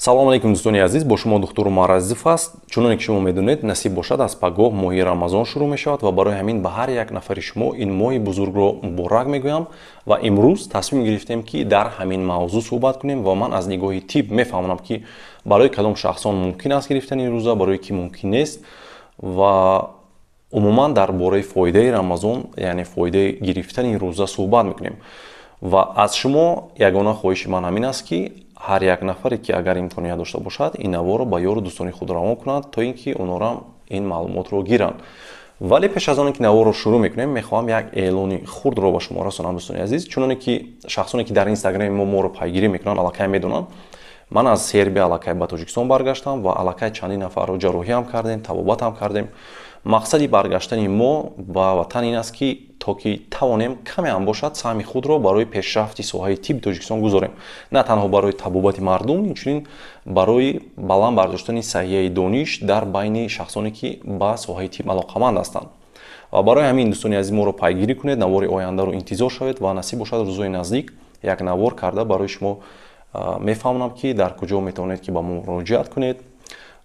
Салом алейкум, дӯстони азиз, бо шумо духтур Умар Азизов аст. Чуноне ки шумо медонед, насиб бошад, аз пагоҳ моҳи Рамазон шурӯъ мешавад ва барои ҳамин ба ҳар як нафари шумо ин моҳи бузургро муборак мегӯям ва имрӯз тасмим гирифтем, ки дар ҳамин мавзӯъ суҳбат кунем ва ман аз нигоҳи тиб мефаҳмонам, ки барои кадом шахсон мумкин аст гирифтани рӯза, барои ки мумкин нест ва умуман дар бораи фоидаи Рамазон, яъне фоидаи гирифтани рӯза суҳбат мекунем. Ва аз шумо ягона хоҳиши ман ҳамин аст, ки ҳар як нафаре, ки агар имконият дошта бошад, ин наворро ба ёру дӯстони худ равон кунад, то ин ки онорам ин маълумотро гиранд. Вале пеш аз оне ки наворро шурӯъ мекунем, мехоҳам як эълони хурдро ба шумо расонам, дӯстони азиз. Чуноне ки шахсоне, ки дар инстаграми мо моро пайгирӣ мекунанд, аллакай медонанд, ман аз Сербия аллакай ба Тоҷикистон баргаштам ва аллакай чандин нафарро ҷарроҳиам кардем, табобатам кардем. Мақсади баргаштани мо ба ватан ин аст, ки то ки тавонем каме ҳам бошад саҳми худро барои пешрафти соҳаи тибби Тоҷикистон гузорем, на танҳо барои табобати мардум, инчунин барои баланд бардоштани саҳияи дониш дар байни шахсоне, ки ба соҳаи тиб алоқаманд ҳастанд. Ва барои ҳамин, дӯстони азиз, моро пайгирӣ кунед, навори ояндаро интизор шавед ва насиб бошад, рӯзҳои наздик як навор карда барои шумо мефаҳмонам, ки дар куҷо метавонед, ки ба мо муроҷиат кунед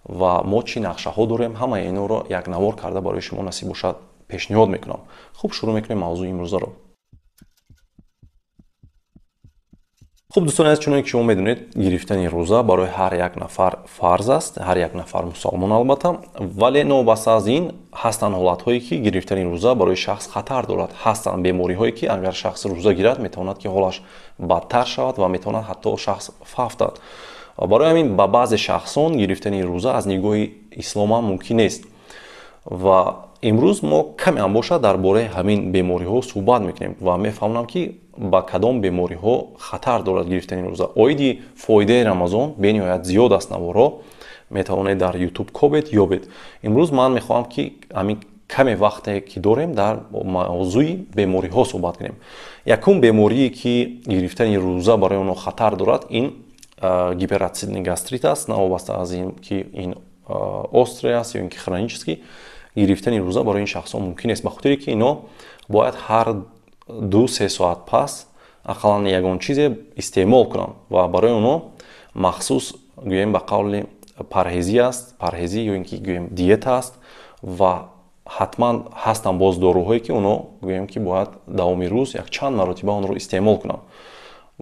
ва мо чӣ нақшаҳо дорем. Ҳамаи инҳоро як навор карда барои шумо, насиб бошад, пешниҳод мекунам. Хуб, шурӯъ мекунем мавзӯи имрӯзаро. Хуб, дӯстони азиз, чуноне ки шумо медонед, гирифтани рӯза барои ҳар як нафар фарз аст, ҳар як нафар мусалмон албатта. Вале новобаста аз ин ҳастанд ҳолатҳое, ки гирифтани рӯза барои шахс хатар дорад. Ҳастанд бемориҳое, ки агар шахс рӯза гирад, метавонад, ки ҳолаш бадтар шавад ва метавонад ҳатто шахс фавтад. Барои ҳамин ба баъзе шахсон гирифтани рӯза аз нигоҳи исломам мумкин нест. Ва имрӯз мо каме ҳам бошад дар бораи ҳамин бемориҳо суҳбат мекунем ва мефаҳмонам, ки ба кадом бемориҳо хатар дорад гирифтани рӯза. Оиди фоидаи Рамазон бениҳоят зиёд аст наворҳо, метавонед дар Ютуб кобед, ёбед. Имрӯз ман мехоҳам, ки ҳамин каме вақте ки дорем, дар мавзӯи бемориҳо суҳбат кунем. Якум беморие, ки гирифтани рӯза барои онҳо хатар дорад, ин гиперацидный гастрит аст. Новобаста аз ин ки ин острый аст ё ин ки хронический, гирифтани рӯза барои ин шахсон мумкин нест, ба хотире ки ино бояд ҳар 2-3 соат пас ақаллан ягон чизе истеъмол кунанд ва барои онҳо махсус, гӯем, ба қавли парҳезӣ аст, парҳезӣ ё ин ки гӯем диета аст. Ва ҳатман ҳастанд боз доруҳое, ки онҳо, гӯем, ки бояд давоми рӯз якчанд маротиба онро истеъмол кунанд.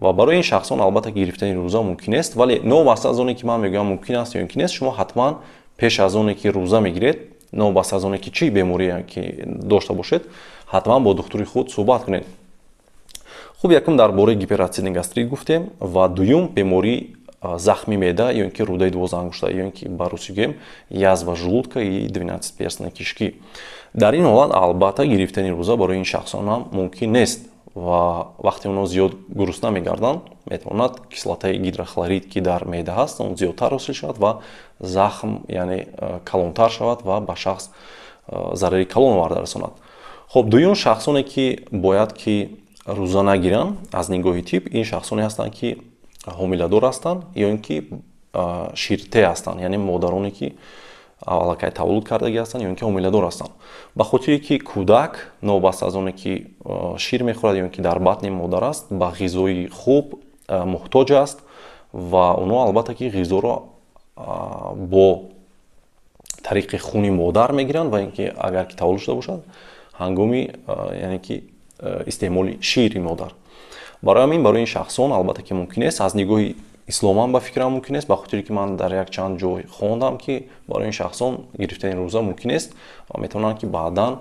Ва барои ин шахсон албатта гирифтани рӯза мумкин нест. Вале новобаста аз оне ки ман мегӯям мумкин аст ё ин ки нест, шумо ҳатман пеш аз оне ки рӯза мегиред, новобаста аз оне ки чӣ беморие ки дошта бошед, ҳатман бо духтури худ суҳбат кунед. Хуб, якум дар бораи гиперацидный гастрит гуфтем ва дуюм бемории захми меъда ё ин ки рӯдаи дувоздаҳангушта, ё ин ки ба русӣ гӯем язва желудка и двенадцатиперстной кишки. Дар ин ҳолат албатта гирифтани рӯза барои ин шахсон ҳам мумкин нест ва вақте онҳо зиёд гурусна мегарданд, метавонад кислотаи гидрохлорид, ки дар меъда ҳаст, он зиёдтар ҳосил шавад ва захм, яъне калонтар шавад ва ба шахс зарари калон оварда расонад. Хуб, дуюм шахсоне, ки бояд ки рӯза нагиранд аз нигоҳи тиб, ин шахсоне ҳастанд, ки ҳомиладор ҳастанд ё ин ки ширте ҳастанд, яъне модароне, ки аллакай таваллуд кардагӣ ҳастанд ё ин ки ҳомиладор ҳастанд, ба хотире ки кӯдак, новобаста аз оне ки шир мехӯрад ё ин ки дар батни модар аст, ба ғизои хуб муҳтоҷ аст ва онҳо албатта ки ғизоро бо тариқи хуни модар мегиранд ва ин ки агар ки таваллуд шуда бошад, ҳангоми, яъне ки истеъмоли шири модар. Барои ҳамин барои ин шахсон албатта ки мумкин нест. Аз нигоҳи исломам ба фикрам мумкин нест, ба хотире ки ман дар якчанд ҷой хондам, ки барои ин шахсон гирифтани рӯза мумкин нест ва метавонанд, ки баъдан,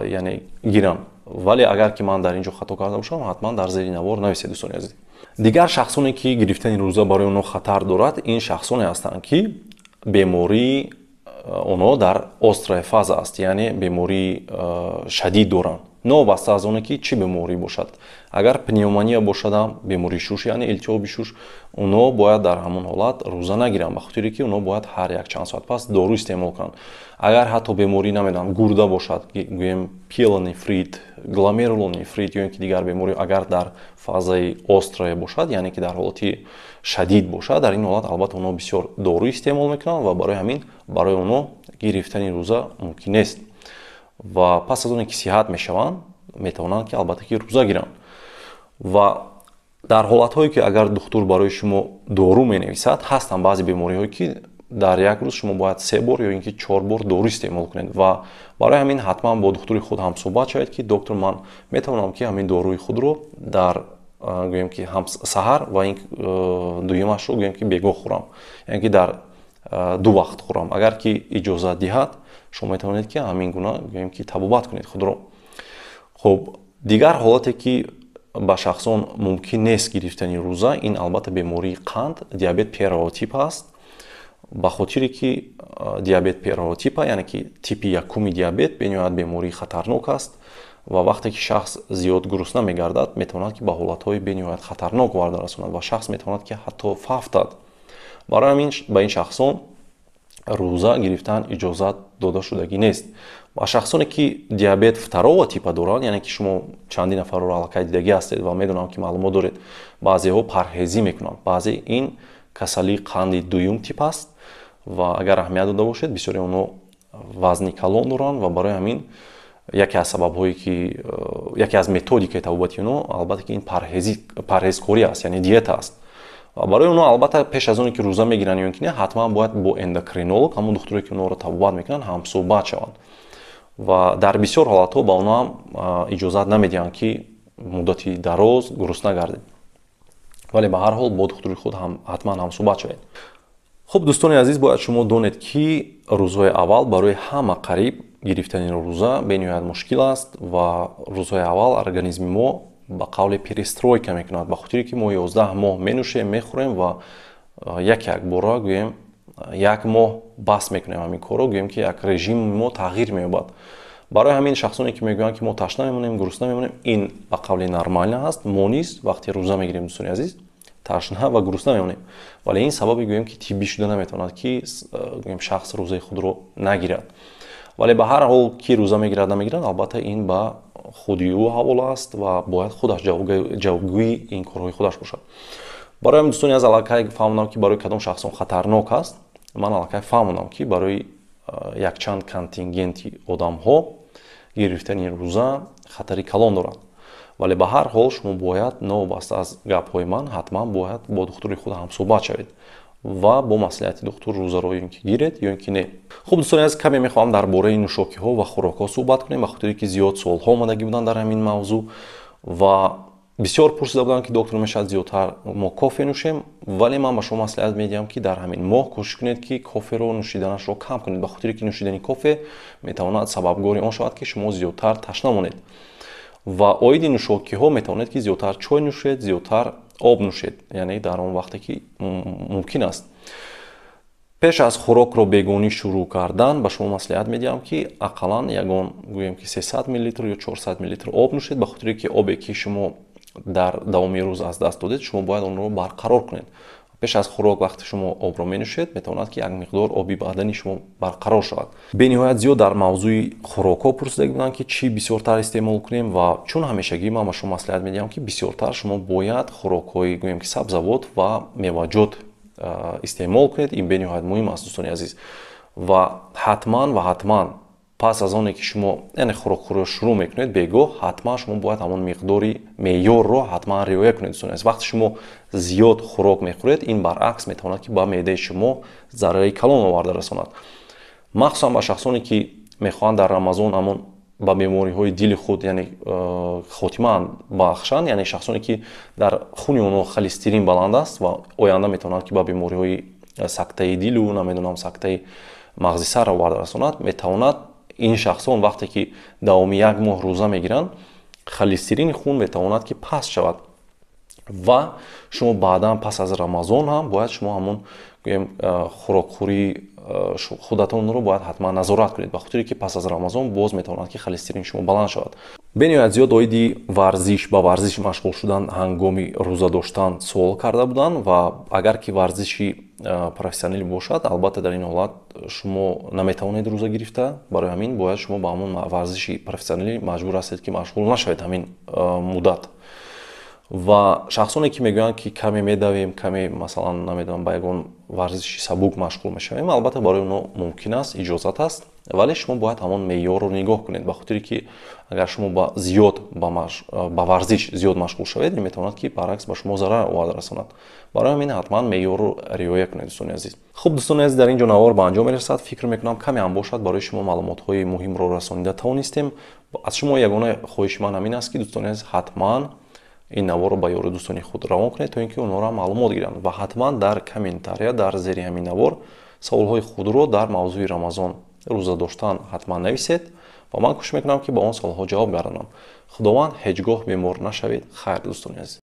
яъне гиранд. Вале агар ки ман дар ин ҷо хато карда бошам, ҳатман дар зери навор нависед, дӯстони азиз. Дигар шахсоне, ки гирифтани рӯза барои онҳо хатар дорад, ин шахсоне ҳастанд, ки бемории онҳо дар острая фаза аст, яъне бемории шадид доранд, новобаста аз оне ки чӣ беморӣ бошад. Агар пневмония бошадам, бемории шуш, яъне илтиҳоби шуш, онҳо бояд дар ҳамон ҳолат рӯза нагиранд, ба хотире ки онҳо бояд ҳар як чанд соат пас дору истеъмол кунанд. Агар ҳатто беморӣ, намедонам, гурда бошад, гӯем пиелонефрит, гломерулонефрит ё ин ки дигар беморӣ, агар дар фазаи острая бошад, яъне ки дар ҳолати шадид бошад, дар ин ҳолат албатта онҳо бисёр дору истеъмол мекунанд ва барои ҳамин барои онҳо гирифтани рӯза мумкин нест. Ва пас аз оне ки сиҳат мешаванд, метавонанд, ки албатта ки рӯза гиранд. Ва Дар ҳолатҳое ки агар духтур барои шумо дору менависад, ҳастанд баъзе бемориҳое ки дар як рӯз шумо бояд 3 бор ё ин ки 4 бор дору истеъмол кунед ва барои ҳамин ҳатман бо духтури худ ҳамсӯҳбат шавед ки доктор, ман метавонам ки ҳамин доруи худро дар гӯем ки ҳам саҳар ва ин дуюмашро гӯем ки бегоҳ хӯрам, яъне ки дар 2 вақт хӯрам. Агар ки иҷозат диҳад, шумо метавонед ки ҳамин гуна гӯем ки табобат кунед худро. Хуб, дигар ҳолате ки ба шахсон мумкин нест гирифтани рӯза, ин албатта бемории қанд, диабет первого типа аст. Ба хотире ки диабет первого типа, яъне ки типи якуми диабет, бениҳоят бемории хатарнок аст ва вақте ки шахс зиёд гурусна мегардад, метавонад ки ба ҳолатҳои бениҳоят хатарнок оварда расонад ва шахс метавонад ки ҳатто фавтад. Барои ҳамин ба ин шахсон рӯза гирифтан иҷозат дода шудагӣ нест. Ва шахсоне ки диабет второго типа доранд, яъне ки шумо чандин нафарро аллакай дидагӣ ҳастед ва медонам ки маълумот доред, баъзеҳо парҳезӣ мекунанд, баъзе ин касалии қанди дуюм тип аст ва агар аҳамият дода бошед, бисёри онҳо вазни калон доранд ва барои ҳамин яке аз сабабҳое ки яке аз методикаи табобати онҳо албатта ки ин парҳезкорӣ аст, яъне диета аст. Ва барои онҳо албатта пеш аз оне ки рӯза мегиранд ё ин ки не, ҳатман бояд бо эндокринолог, ҳамон духтуре ки онҳоро табобат мекунанд, ҳамсӯҳбат шаванд. Ва дар бисёр ҳолатҳо ба онҳо ҳам иҷозат намедиҳанд ки муддати дароз гурусна гардед, вале ба ҳар ҳол бо духтури худ ҳатман ҳамсӯҳбат шавед. Хуб, дӯстони азиз, бояд шумо донед ки рӯзҳои аввал барои ҳама қариб гирифтани рӯза бениҳоят мушкил аст ва рӯзҳои аввал организми мо ба қавле перестройка мекунад, ба хотире ки мо 11 моҳ менӯшем, мехӯрем ва як якбора гӯем як моҳ бас мекунем ҳамин корро, гӯем ки як режими мо тағйир меёбад. Барои ҳамин шахсоне ки мегӯянд ки мо ташна мемонем, гурусна мемонем, ин ба қавли нормально аст. Мо низ вақте рӯза мегирем, дӯстони азиз, ташна ва гурусна мемонем, вале ин сабаби гӯем ки тиббӣ шуда наметавонад ки гӯем шахс рӯзаи худро нагирад. Вале ба ҳар ҳол ки рӯза мегирад намегирад, албатта ин ба худи ӯ ҳавола аст ва бояд худаш ҷавобгӯи ин корҳои худаш бошад. Барои ҳамин, дӯстони аз, аллакай фаҳмонам ки барои кадом шахсон хатарнок аст. Ман аллакай фаҳмонам ки барои якчанд контингенти одамҳо гирифтани рӯза хатари калон дорад. Вале ба ҳар ҳол шумо бояд новобаста аз гапҳои ман ҳатман бояд бо духтури худ ҳамсӯҳбат шавед ва бо маслиҳати духтур рӯзаро ё ин ки гиред ё ин ки не. Хуб, дӯстони азиз, каме мехоҳам дар бораи нӯшокиҳо ва хӯрокҳо суҳбат кунем, ба хотире ки зиёд суолҳо омадагӣ буданд дар ҳамин мавзӯъ ва бисёр пурсида буданд ки доктор, мешавад зиёдтар мо кофе нӯшем? Вале ман ба шумо маслиҳат медиҳам ки дар ҳамин моҳ кӯшиш кунед ки коферо нӯшиданашро кам кунед, ба хотире ки нӯшидани кофе метавонад сабабгори он шавад ки шумо зиёдтар ташна монед. Ва оиди нӯшокиҳо метавонед ки зиёдтар чой нӯшед, зиёдтар об нӯшед, яъне дар он вақте ки мумкин аст. Пеш аз хӯрокро бегонӣ шурӯъ кардан ба шумо маслиҳат медиҳам ки ақаллан ягон гӯем ки 300 миллилитр ё 400 миллилитр об нӯшед, ба хотире ки обе ки шумо дар давоми рӯз аз даст додед, шумо бояд онро барқарор кунед. Пеш аз хӯрок вақте шумо обро менӯшед, метавонад ки як миқдор оби бадани шумо барқарор шавад. Бениҳоят зиёд дар мавзӯи хӯрокҳо пурсида буданд ки чӣ бисёртар истеъмол кунем ва чун ҳамешагӣ ман ба шумо маслиҳат медиҳам ки бисёртар шумо бояд хӯрокҳои гӯем ки сабзавот ва меваҷот истеъмол кунед. Ин бениҳоят муҳим аст, дӯстони азиз. Ва ҳатман пас аз оне ки шумо яъне хӯрокхӯриро шурӯъ мекунед бегоҳ, ҳатман шумо бояд ҳамон миқдори меъёрро ҳатман риоя кунед, дӯстони азиз. Вақте шумо зиёд хӯрок мехӯред, ин баръакс метавонад ки ба меъдаи шумо зарари калон оварда расонад. Махсусан ба шахсоне ки мехоҳанд дар Рамазон ҳамон ба бемориҳои дили худ яъне хотима бахшанд, яъне шахсоне ки дар хуни онҳо холестерин баланд аст ва оянда метавонанд ки ба бемориҳои сактаи дилу намедонам сактаи мағзи сар оварда расонад, метавонад ин шахсон вақте ки давоми як моҳ рӯза мегиранд, холестерини хун метавонад ки паст шавад ва шумо баъдан пас аз Рамазон ҳам бояд шумо ҳамон гӯем хӯрокхӯрии худатонро бояд ҳатман назорат кунед, ба хотире ки пас аз Рамазон боз метавонад ки холестерини шумо баланд шавад. Бениҳоят зиёд оиди варзиш, ба варзиш машғул шудан ҳангоми рӯза доштан суол карда буданд ва агар ки варзиши профессионалӣ бошад, албатта дар ин ҳолат шумо наметавонед рӯза гирифта. Барои ҳамин бояд шумо ба ҳамон варзиши профессионалӣ маҷбур ҳастед ки машғул нашавед ҳамин муддат. Ва шахсоне, ки мегӯянд, ки каме медавем, каме, масалан, намедонам, ба ягон варзиши сабук машғул мешавем, албатта, барои онҳо мумкин аст, иҷозат аст, вале шумо бояд ҳамон меъёрро нигоҳ кунед, ба хотире ки агар шумо зиёд ба варзиш зиёд машғул шавед, ин метавонад, ки баръакс ба шумо зарар оварда расонад. Барои ҳамин ҳатман меъёрро риоя кунед, дӯстони азиз. Хуб, дӯстони азиз, дар ин ҷо навор ба анҷом мерасад. Фикр мекунам, каме ҳам бошад, барои шумо маълумотҳои муҳимро расонида тавонистем. Аз шумо ягона хоҳиши ман ҳамин аст, ки, дӯстони азиз, ҳатман ин наворро ба ёру дӯстони худ равон кунед, то ин ки онҳоро маълумот гиранд, ва ҳатман дар комментария дар зери ҳамин навор саволҳои худро дар мавзӯи Рамазон, рӯза доштан ҳатман нависед ва ман кӯшиш мекунам, ки ба он саволҳо ҷавоб гардонам. Худованд, ҳеҷ гоҳ бемор нашавед. Хайр, дӯстони азиз.